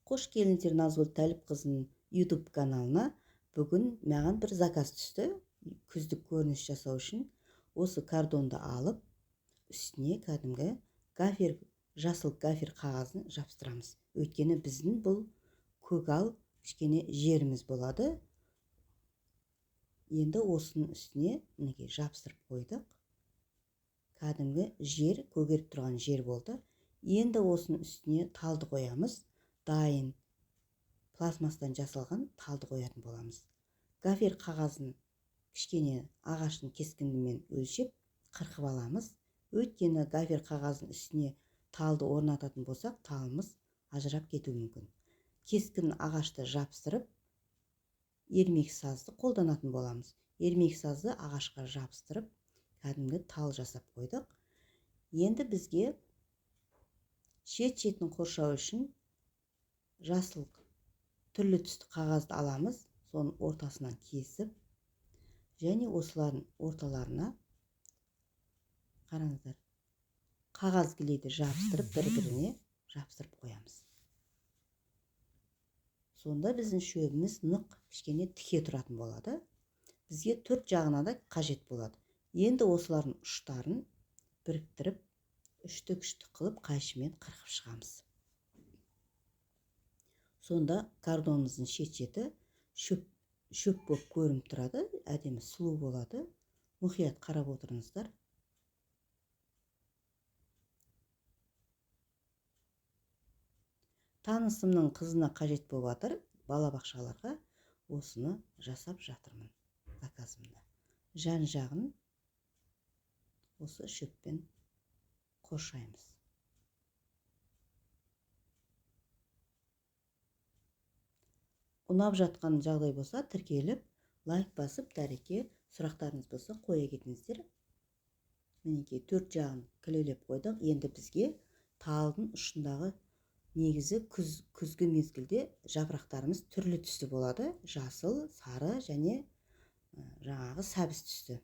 Қош келдіңіздер Назгүл Тәліпқызының YouTube каналына. Бүгін маған бір заказ түсті. Күздік көрініс жасау үшін осы картонды алып, үстіне кәдімгі гафер, жасыл гафер қағазын жапсырамыз. Өйткені біздің бұл көгал кішкене жеріміз болады. Енді осының үстіне мінекей жапсырып қойдық. Кәдімгі жер, көгеріп тұрған жер болды. Енді осының үстіне талды қоямыз. Дайын пластмастан жасалған талды қоятын боламыз. Гафер қағазын кішкене ағаштың кескіндімен өлшеп қырқып аламыз. Өйткені гафер қағазының үстіне талды орнататын болсақ, талымыз ажырап кетуі мүмкін. Кескін ағашты жапсырып, ермек сазды қолданатын боламыз. Ермек сазды ағашқа жапсырып, кәдімгі тал жасап қойдық. Енді бізге шет-шетін қоршау үшін жасыл түрлі түсті қағазды аламыз, соның ортасынан кесіп, және осылардың орталарына қараңыздар, қағаз клейді жабыстырып, бір-біріне жабыстырып қоямыз. Сонда біздің шөбіміз нық, кішкене тіке тұратын болады. Бізге төрт жағына да қажет болады. Енді осылардың ұштарын біріктіріп, үштік-үштік қылып қайшымен қырқып шығамыз. Сонда картонымыздың шет-шеті шөп болып көрініп тұрады, әдемі сұлу болады. Мұқият қарап отырыңыздар. Танысымның қызына қажет болып жатыр, балабақшаларға осыны жасап жатырмын заказымда. Жан-жағын осы шөппен қоршаймыз. Ұнап жатқан жағдай болса, тіркеліп, лайк басып, дәреке сұрақтарыңыз болса қоя кетіңіздер. Мінекей төрт жағын кілелеп қойдық. Енді бізге талдың ұшындағы негізі күзгі мезгілде жапырақтарымыз түрлі түсті болады. Жасыл, сары және жаңағы сәбіз түсті.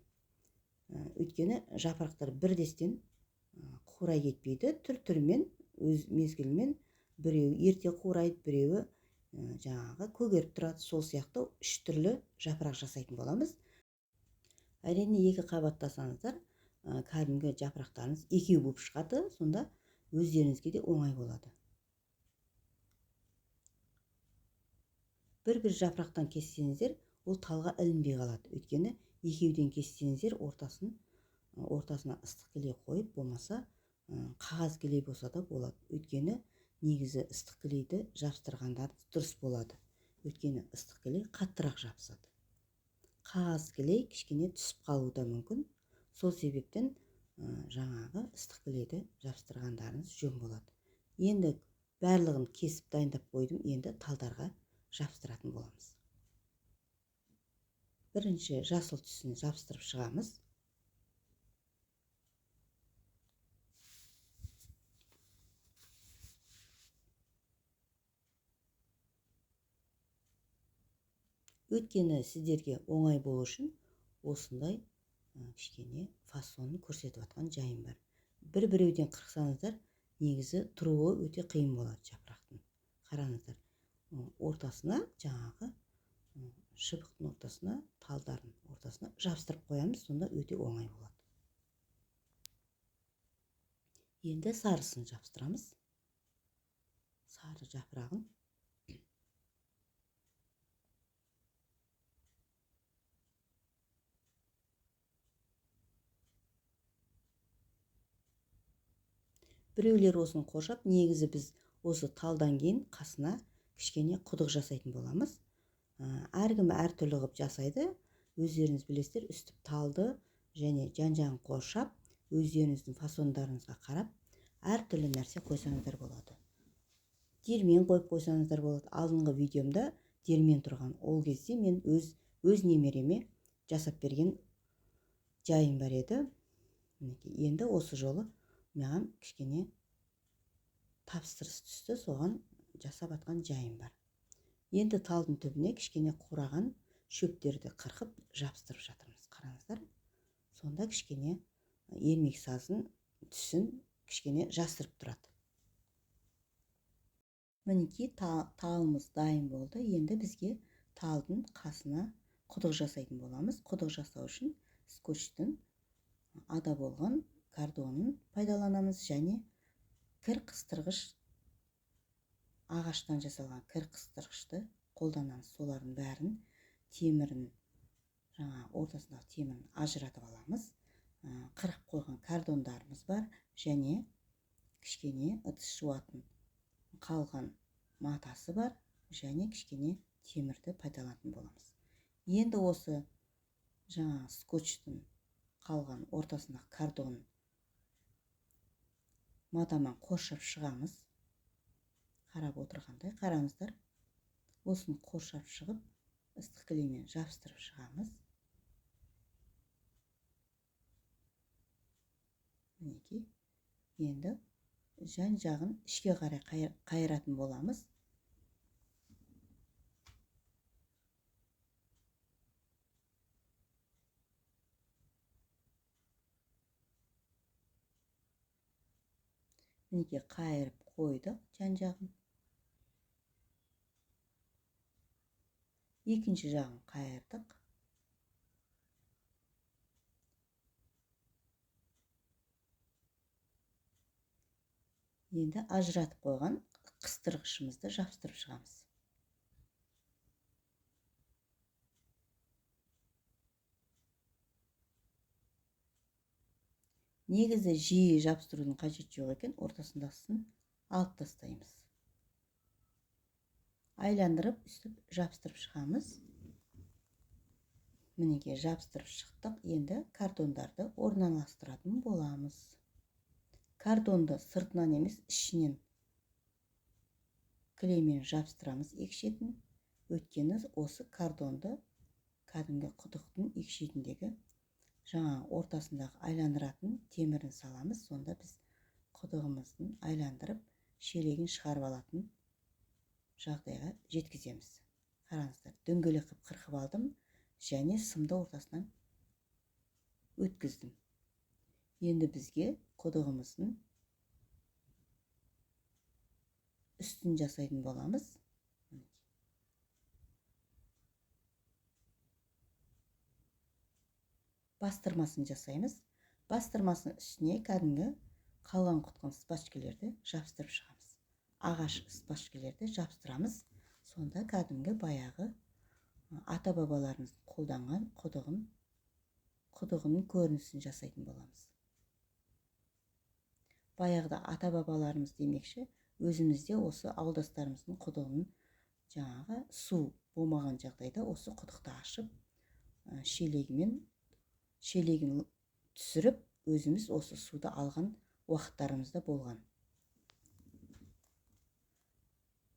Өйткені жапырақтар бірдестен қурай кетпейді. Түр-түрімен, өз мезгілімен біреуі ерте қурайды, біреуі жаңағы көгеріп тұрады. Сол сияқты үш түрлі жапырақ жасайтын боламыз. Әрине екі қабаттасаңыздар, кәдімгі жапырақтарыңыз екеу болып шығады, сонда өздеріңізге де оңай болады. Бір-бір жапырақтан кессеңіздер, ол талға ілінбей қалады. Өйткені екеуден кессеңіздер, ортасына ыстық клей қойып, болмаса, қағаз клей болса да болады. Өйткені негізі ыстық клейді жабыстырғандар дұрыс болады. Өйткені ыстық клей қаттырақ жабысады. Қағаз клей кішкене түсіп қалуы да мүмкін. Сол себептен, жаңағы ыстық клейді жабыстырғандарыңыз жөн болады. Енді барлығын кесіп дайындап қойдым. Енді талдарға жабыстыратын боламыз. Бірінші жасыл түсін жабыстырып шығамыз. Өйткені сіздерге оңай болу үшін осындай кішкене фасонын көрсетіп жатқан жайым бар. Бір-біреуден қырықсаңыздар, негізі тұруы өте қиын болады жапырақтың. Қараңыздар, ортасына жаңағы, шыбықтың ортасына, талдардың ортасына жабыстырып қоямыз, сонда өте оңай болады. Енді сарысын жабыстырамыз. Сары жапырағын. Біреулер осыны қоршап, негізі біз осы талдан кейін қасына кішкене құдық жасайтын боламыз. Әркім әртүрлі қылып жасайды. Өздеріңіз білесіздер, үстіп талды және жан-жағын қоршап, өздеріңіздің фасондарыңызға қарап, әртүрлі нәрсе қойсаңыздар болады. Диірмен қойып қойсаңыздар болады. Алдыңғы видеомда диірмен тұрған. Ол кезде мен өз немереме жасап берген жайым бар еді. Мінекей, енді осы жолы маған кішкене тапсырыс түсті, соған жасап атқан жайым бар. Енді талдың түбіне кішкене қураған шөптерді қырқып жабыстырып жатырмыз. Қараңыздар, сонда кішкене ермек сазын түсін кішкене жасырып тұрады. Мінекей талымыз дайын болды. Енді бізге талдың қасына құдық жасайтын боламыз. Құдық жасау үшін скотчтың ада болған картонын пайдаланамыз және кір қыстырғыш, ағаштан жасалған кір қыстырғышты қолданамыз. Солардың бәрін темірін, жаңа ортасындағы темірін ажыратып аламыз. Қырқып қойған картондарымыз бар және кішкене ыдыс жуатын қалған матасы бар және кішкене темірді пайдаланатын боламыз. Енді осы жаңа скотчтың қалған ортасындағы картон матамен қоршап шығамыз. Қарап отырғандай қараңыздар, осыны қоршап шығып ыстық клеймен жабыстырып шығамыз. Мінекей, енді жан жағын ішке қарай қайыратын боламыз. Мінекей, қайырып қойдық жан жағын. Екінші жағын қайырдық. Енді ажыратып қойған қыстырғышымызды жабыстырып шығамыз. Негізі жиі жабыстырудың қажеті жоқ екен, ортасындағысын алып тастаймыз. Айландырып үстіп жабыстырып шығамыз. Мінекей, жабыстырып шықтық. Енді картондарды орналастыратын боламыз. Картонды сыртынан емес, ішінен клеймен жабыстырамыз екі шетін. Өйткені осы картонды кәдімгі құдықтың екі шетіндегі жаңа ортасындағы айландыратын темірін саламыз. Сонда біз құдығымыздың айландырып шелегін шығарып алатын жағдайға жеткіземіз. Қараңыздар, дөңгелек қылып қырқып алдым және сымды ортасынан өткіздім. Енді бізге құдығымыздың үстін жасайтын боламыз. Бастырмасын жасаймыз. Бастырмасының үстіне кәдімгі қалған құтқан спачкілерді жабыстырып шығамыз. Ағаш спачкілерді жабыстырамыз. Сонда кәдімгі баяғы ата-бабаларымыз қолданған құдығының көрінісін жасайтын боламыз. Баяғыда ата-бабаларымыз демекші, өзімізде осы ауылдастарымыздың құдығының жаңағы су болмаған жағдайда осы құдықты ашып, шелегін түсіріп, өзіміз осы суды алған уақыттарымызда болған.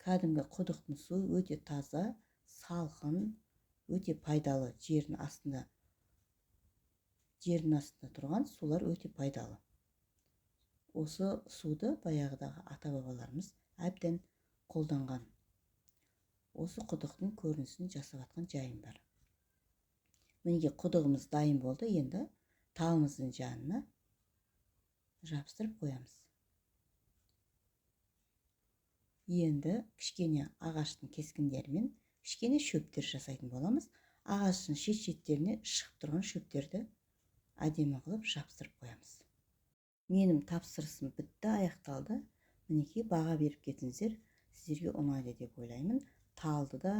Кәдімгі құдықтың суы өте таза, салқын, өте пайдалы. Жердің астында тұрған сулар өте пайдалы. Осы суды баяғыдағы ата-бабаларымыз әбден қолданған. Осы құдықтың көрінісін жасап атқан жайым бар. Мінекей, құдығымыз дайын болды. Енді талымыздың жанына жабыстырып қоямыз. Енді кішкене ағаштың кескіндерімен кішкене шөптер жасайтын боламыз. Ағаштың шет-шеттеріне шығып тұрған шөптерді әдемі қылып жабыстырып қоямыз. Менің тапсырысым бітті, аяқталды. Мінекей, баға беріп кетіңіздер, сіздерге ұнайды деп ойлаймын. Талды да,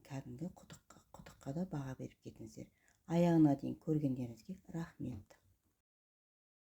кәдімгі құдыққа да баға беріп кетіңіздер. Аяғына дейін көргендеріңізге рахмет.